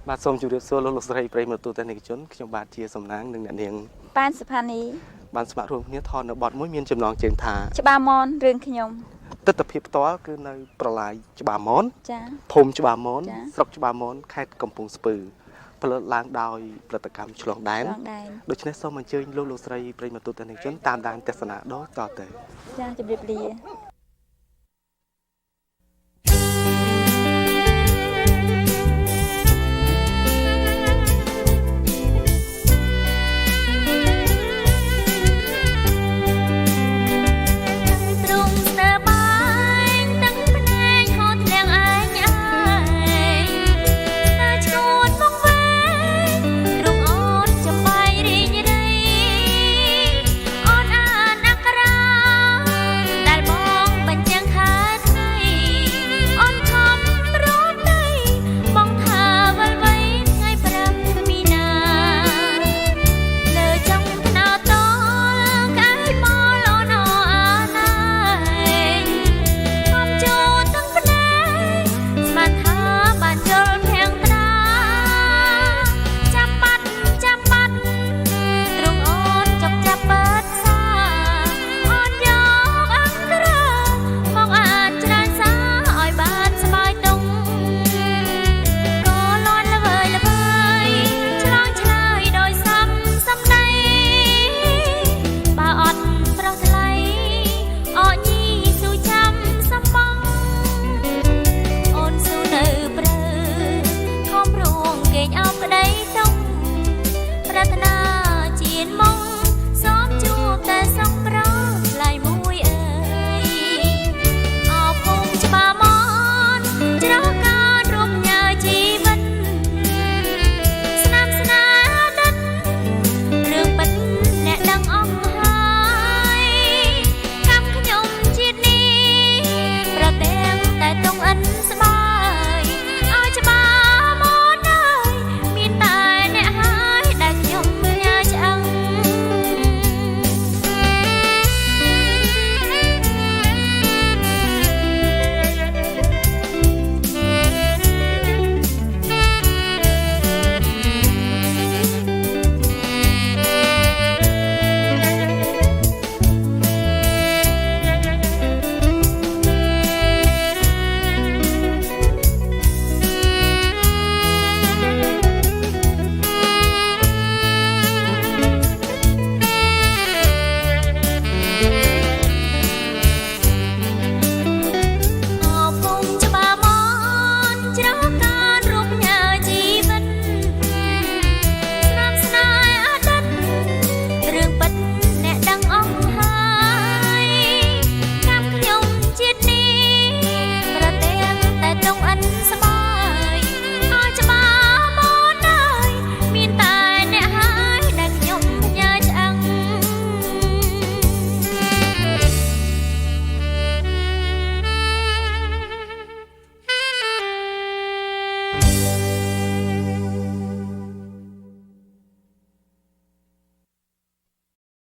បាទសូមជម្រាបសួរលោកលោកស្រីប្រិយមិត្តទូទាំងនិកជនខ្ញុំបាទជាសំណាងនិងអ្នកនាង ប៉ែនសុផានី បានស្ម័គ្ររួមគ្នាថតនៅបទមួយមានចំណងជើងថា ច្បារមនរឿងខ្ញុំ ទិដ្ឋភាពផ្ទាល់គឺនៅប្រឡាយច្បារមន ចា ភូមិច្បារមន ចា៎ ស្រុកច្បារមនខេត្តកំពង់ស្ពឺផលិតឡើងដោយផលិតកម្មឆ្លងដែន ឆ្លងដែន ដូច្នេះសូមអញ្ជើញលោកលោកស្រីប្រិយមិត្តទូទាំងនិកជនតាមដានទស្សនាដូចតទៅ ចាជម្រាបលា។